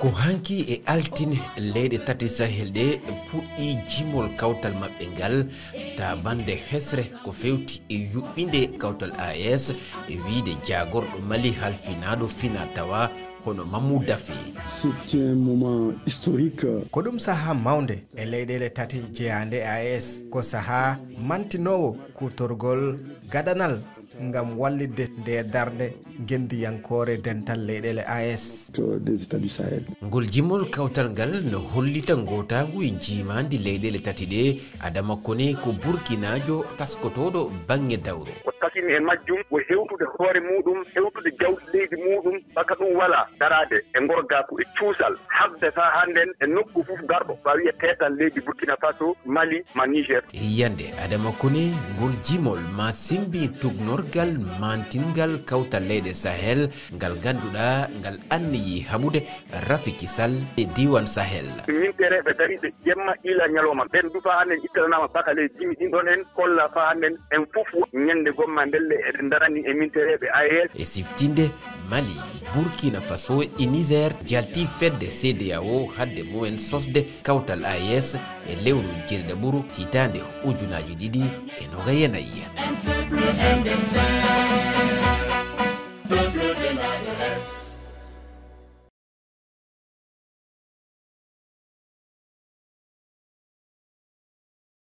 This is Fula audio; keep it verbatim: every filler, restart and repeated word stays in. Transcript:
Ko hanki e altine, leyɗe tati Sahel ɗe puɗɗi jimol kawtal maɓɓe ngal, ta bannde hesre ko fewti e yuɓɓinde kawtal A E S, e wiyde jaagorɗo Mali halfinaaɗo fina tawa hono Mamou Daffé. C'est un moment historique. Ko ɗum sahaa mawnde e leyɗeele tati jeyaande A E S. Ko sahaa mantinoowo kuutorgol gadanal ngam wallitde nde darnde ngenndiyankoore dental leyɗeele A E S. Des États du Sahel. Ngol jimol kawtal ngal no hollita ngootaangu e njiimaandi leyɗeele tati ɗe. Adama Kone ko Burkinaajo taskotooɗo baŋŋe dawro. Ko tasimi e majjum ko hewtude hoore muuɗum, hewtude jawdi leydi muuɗum, baka ɗum walaa, daraade e ngorgaaku e cuusal, haɓde faa hannden e nokku fof garɗo, faa wiya teetal leydi Burkina Faso, Mali, ma Niger. Yiyannde Adama Kone, ngol jimol maa simbi tugnorgal maantinngal kawtal leyɗe Sahel, ngal ngannduɗaa ngal anniyii haɓude rafi kisal e diiwaan Sahel. Mintereeɓe dariiɓe jemma ila ñalawma, ɓen du faa hannden ittananaama baka ley jimi ɗin ɗon en, kolla faa hannden en fof ñannde gomma ndelle eɗen ndaranii e mintereeɓe A E S. E siftinde, Mali, Burkina Faso e Niger njalti fedde C D A O hadde mumen sosde kawtal A E S e lewru jirdaɓuru hitaande ujunaaji ɗiɗi e noogay e nayi.